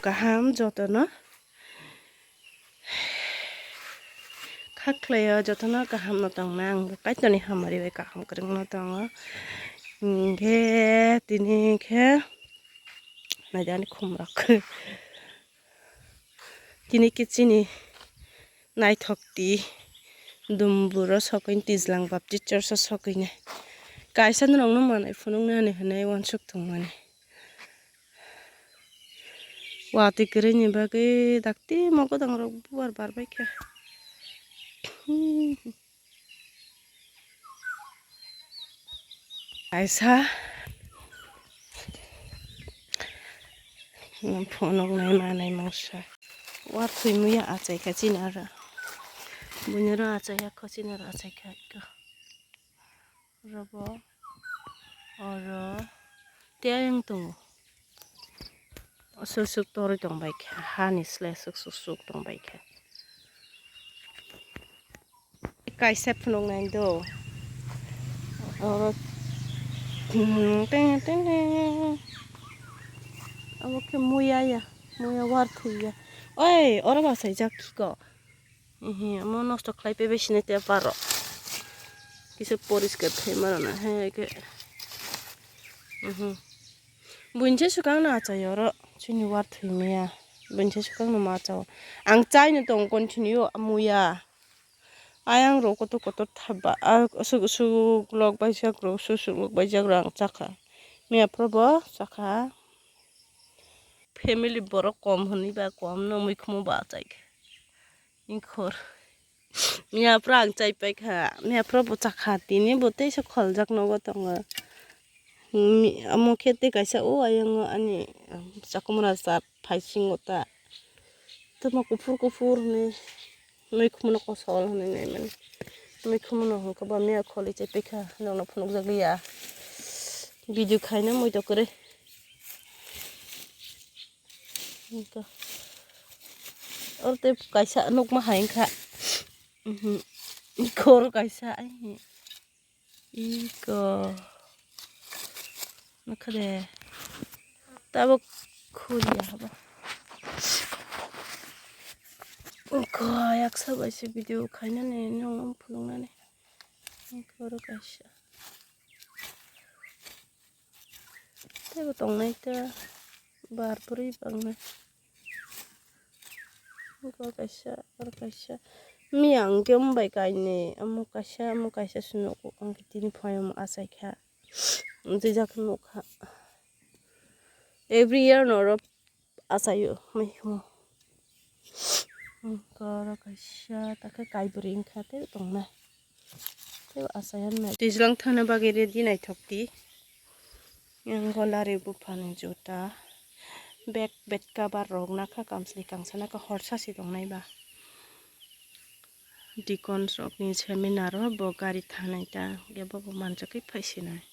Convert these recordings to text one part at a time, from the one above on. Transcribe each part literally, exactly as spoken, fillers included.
kaham jotono. Kha khlaio, jotono kaham no tongna, ang bo Kaitorni hamari bai kaham kwrwngno tongo. Hinkhe tini khe naidi ani khumrok. Tini khe chini naithok ti Dumburo sokwi Twijlang Baptist Church o sokwi nai. Kaisa norokno manwi phunuknani hwnwi uansuk tongmani. Watwi kwrwini bagwi dakti mogodang rok bubar barbaikha. Kaisa phunuknai manai mangsa. Warthwi muya achaikha chini aro. Buini aro achaiya kho chini aro achaikha. Robo oro tei ayang tongo. Suk suk torwi tongbaikha, hani sle suk suk suk tongbaikha. Kaisa phunuknai do. Oro teng teng teng. Abo khe muya ya, muya warthwi ya. Oi, oro basaijak kiko. Ehe, omo nosto khlai paibai sini te paro. Kisa poriskar khai mano na, he, ke. Ehe. Buini se swkang no achai oro, chini warthwi maya. Buini se swkang no ma achao. Ang chai no tong continue muya. Ayang rok kotor kotor thaba, a, aswk aswk lok baijak rok, aswk aswk lok baijak rok ang chakha. Miya phuru bo chakha. Family borok kom hwnwi ba kom no mui khumu ba achai kha. Ikhor. Miya phuru ang chai pai kha. Miya phuru bo chakha. Tini bo teisa kholjak nogo tongo. Mi-, omo khe tei kaisa o ayang o ani, um, chakwmwra cha phaisingo ta. Tamo kuphur kuphur hwnwi. Mui khumu no kosol hwnwi nai mani. Mui khumu no hwnkhe bo miya kholi chai pai kha. Nokno phunukjak liya. Video khaina mui to kwrwi. Oro tei kaisa nukma hai wngkha. Mhm. Iko oro kaisa, ai. Iko. Nukha de. Tabuk khuli ya haba. Iko yaksa bai se video khainani nung phunuknani. Iko oro kaisa. Teibo tongnai ta bar bwrwi bangma. Abo kaisa, aro kaisa. Miya hwnkhe mbai kainwi, omo kaisa, omo kaisa se nugo. Hwnkhe tini phaiyung achai kha. Twijak nukha. Every year norok achaio, mai himo. Oro kaisa, takhe kaibrwi wngkha, tei tongnai. Tei achayan nai. Twijlang thangna bagwi ready naithok di. Yang gola ri buphani juta. Bag, bed cover rok nakha, kamchwlwi kangsa nakha, horsa se tongnai ba. Deacons rokni seminar o bo gari thanai ta, hwnkhe bobo manjagwi phaisinai.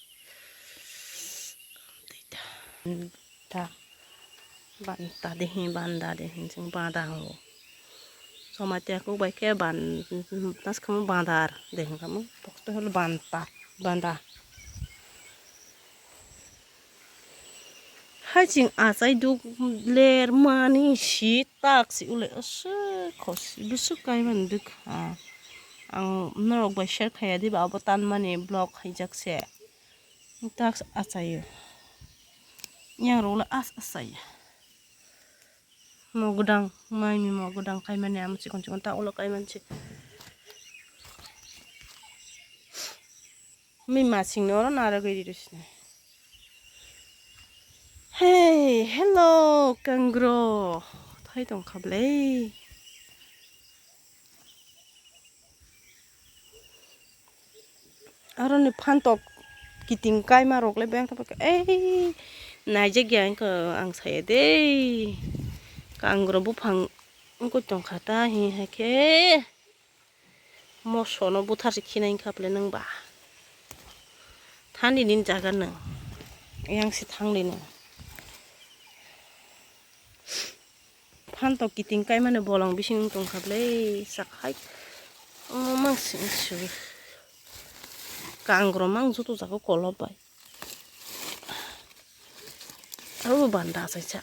Tei ta, ta, banta de hin, banda de hin, chwng bada hango. Jamatia kok bai khe ban-, naskamo bandar de hin kamo, pokto holo banta, banda. Hai chwng achai duk ler mani si tak si ulai aswk khosi bwswk kaimani bwkha. Ang norok bai share khaiya diba abo tanmani vlog khaijak se. Tak achaio. Yang rok le as achai. Mo gwdang, mai mi mo gwdang kaimani amo chikon chikon ta ulo kaimansi. Mi masing no oro narwgwi ri rw sini. Hey, hello, kangro. Thai tong kha bwlai. Aroni phantok kiting kaima rok le beng tong kha. Ei, naijak ya ang saya de. Kangro buphang wngkoi tong kha ta hi hai khe. Moso no buthar se khinai wngkha bwle nwng ba. Thandi nini jaga nwng. Yang se thangdi nwng. Phantok kiting kaimani bolong bising wng tong kha bwle sak hai. Omo mang sing su. Kangro mang joto jaga kolop bai. Abo banda achaisa.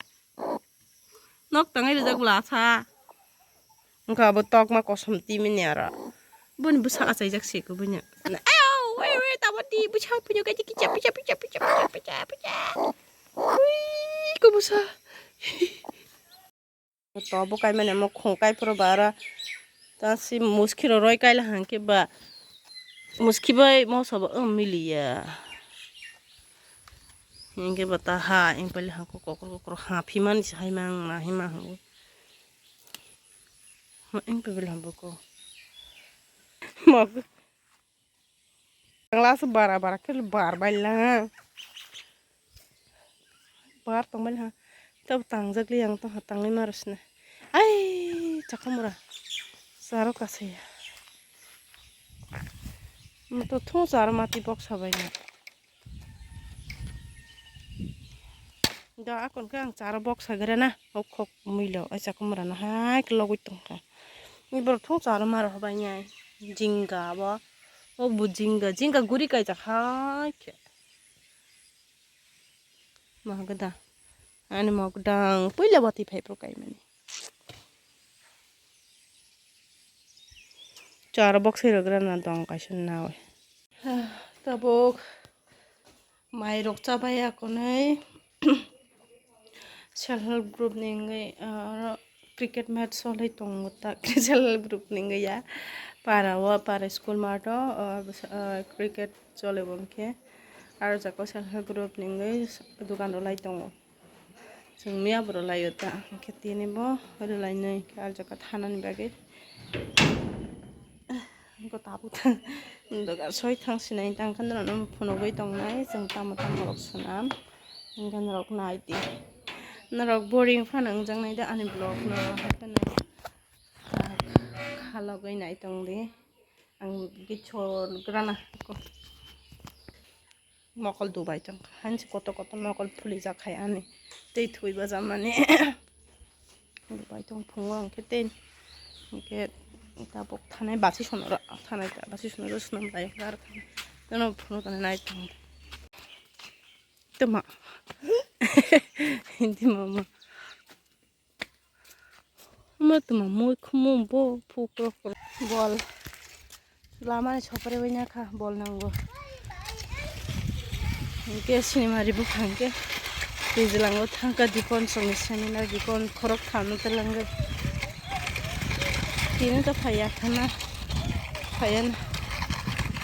Nok tangai rijak bwla sa. Wngkha abo tokma kosom timini aro. Boni bwsa achaijak se kubui no. Ayau, wei, wei, tamo ti bwsa puino kaji kicha, picha, picha, picha. Ui, ko bwsa. To bo kaimani amo khung kaiphuru ba aro. Ta si muski rok roi kaila hangke ba. Muski bai moso ba, um, miliya. Hingke ba ta ha, ing pali hangko kokro kokro ha, phimani si hai mang na, hima hango. Ma ing pe bil hambo ko. Mog. Glass bara bara ke bar bai la. Bar tong bai ha. Tab tangjak li ang tong ha tangli maras na. Ai, chakamura. Saro kasaya. Mo to thung saro mati bok sabai na. Da akon ke ang charo bok sagra na, ok khok mui lo, ai chakumra na hai ke logoi tong kha. Ni borok thung charo maro hobai nai, jingga bo, o bo jingga, jingga guri kai jak hai khe. Ma gada, ani mok dang, puila bati phai pro kai mani. Charo bok sai rogra na dong kaisa nawi. Tabuk. Mai rok chabai ya konai. Self help group ni wngwi, ah, oro cricket match solai tongo ta. Self help group ni wngwi ya. Para o, para school mat o, ah, bwsa, ah, cricket chole bo hwnkhe. Aro jaga self help group ni wngwi dukan rw lai tongo. Chwng miya bwrw lai o ta. Hwnkhe tini bo rw lai nai. Aro jaga thanani bagwi. Wngkha tabuk thang, doga soi thang sinai tang khe norok no phunugwi tongnai, chwng tamo tamo rok swnam, hwnkhe norok nai di. Norok boring phano wngjaknai da ani vlog no, haikhe nai khalogwi nai tong di. Ang gichor grana. Mokol dubai tong kha. Hansi kotor kotor mokol phulijak hai ani. Tei thwi bajamani. Dubai tong phungo hwnkhe tei. Hwnkhe tabuk thanai basi sonora. Thanai ta basi sonora swnam lai kha aro thanai. Teno phungo thanai nai tong. Tama. Hindi mama. Omo tuma mui khumui bo phu krok krok. Bol. Lamani sopre bai nakha bol nango. Hingke sinimari buphang ke twijlango thangkha dikon songni seminar dikon khorok thamno twlangwi. Tini to phaiya khana. Phaiya na.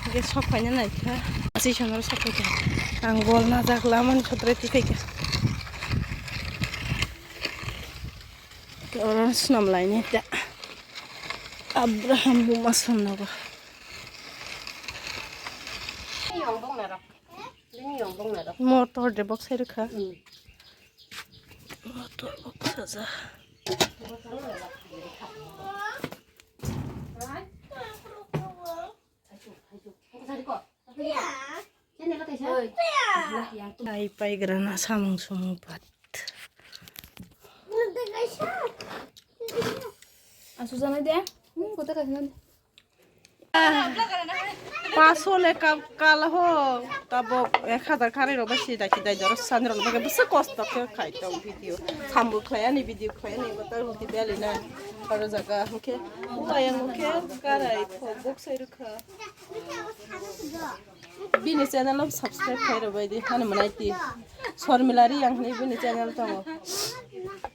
Hingke sok phaina naikha. Asai sonoro sok phaikha. Ang bol najak lamani sopre tikhaikha. Oro swnam laini ta. Abraham buma swnam nogo. Motor de box hai rwkha. Hmm. Motor box aja. Ai paigrana samung sumung bat. Asu janai de. Hmm, kota kaisa. Paso le ka-, kala ho. Tabok ek hazar kharwi rok bai si daki dai doro sani rok bai bwswk kosto khe khai tong video. Sambu khlai ani video khlai ani bata ruti beli na. Aro jaga hwnkhe uayang hwnkhe karai thok bok sai rwkha. Bini channel o subscribe khai rwbai di, ani mwnai ti. Sormila Reang hinwi bini channel tongo.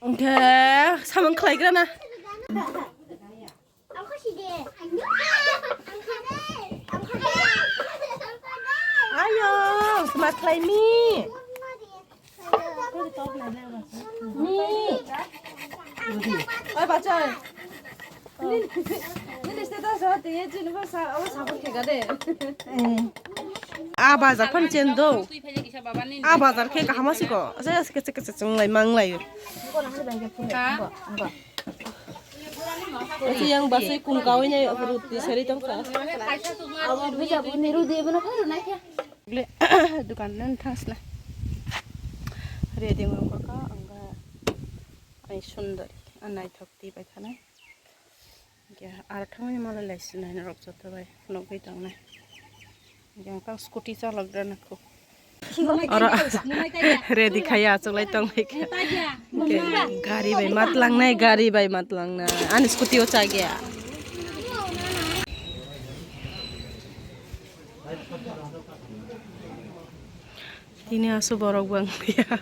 Hwnkhe samung khlaigrana. Ayo, ma khlaimi? Mi. Oi, bachai. Nini status o tei chini bo sa, o support khe ga de. A bazar phan chen do. A bazar khe kaham asi ko. Asa kese kese chunglai manglai. Asa yang basai kung kawai nai ruti sari tong sa. Abo buja bu niru de bana pharo nai khe. Ble, dukan nan thangsna. Ready wng kha ang ga. Ai sundari, a naithok twi bai khanai. Hwnkhe aro thangmani mala lai sinai norok joto bai nugwi tongnai. Hwnkhe ang tang scooty chalok rwna kho. Oro ready khaiya achuklai tong bai kha. Hwnkhe gari bai matlangnai, gari bai matlangnai. Ani scooty o chagya. Tini asu borok bang ya.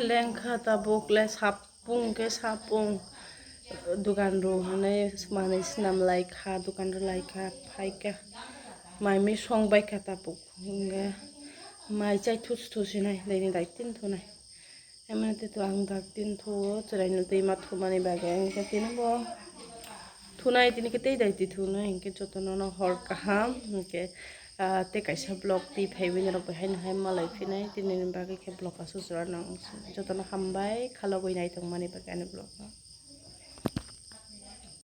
Lengkha tabuk le sapung khe sapung dukan rok hinwi manwi swnam lai kha, dukan rok lai kha, phai kha mai mui song bai kha tabuk hwnkhe mai chai thusi thusi nai daini dai tin thunai. Emani tei to ang dak tin thuo, chwraino twi ma thumani bagwi, hwnkhe tini bo thunai, tini khe tei dai twi thunai, hwnkhe jotono no hor kaham, hwnkhe, ah, tei kaisa vlog twi phaiwi norok bai haino hai malai phinai, tinini bagwi khe vlog aswk chwrano jotono hambai khalogwi naitongmani bagwi ani vlog no.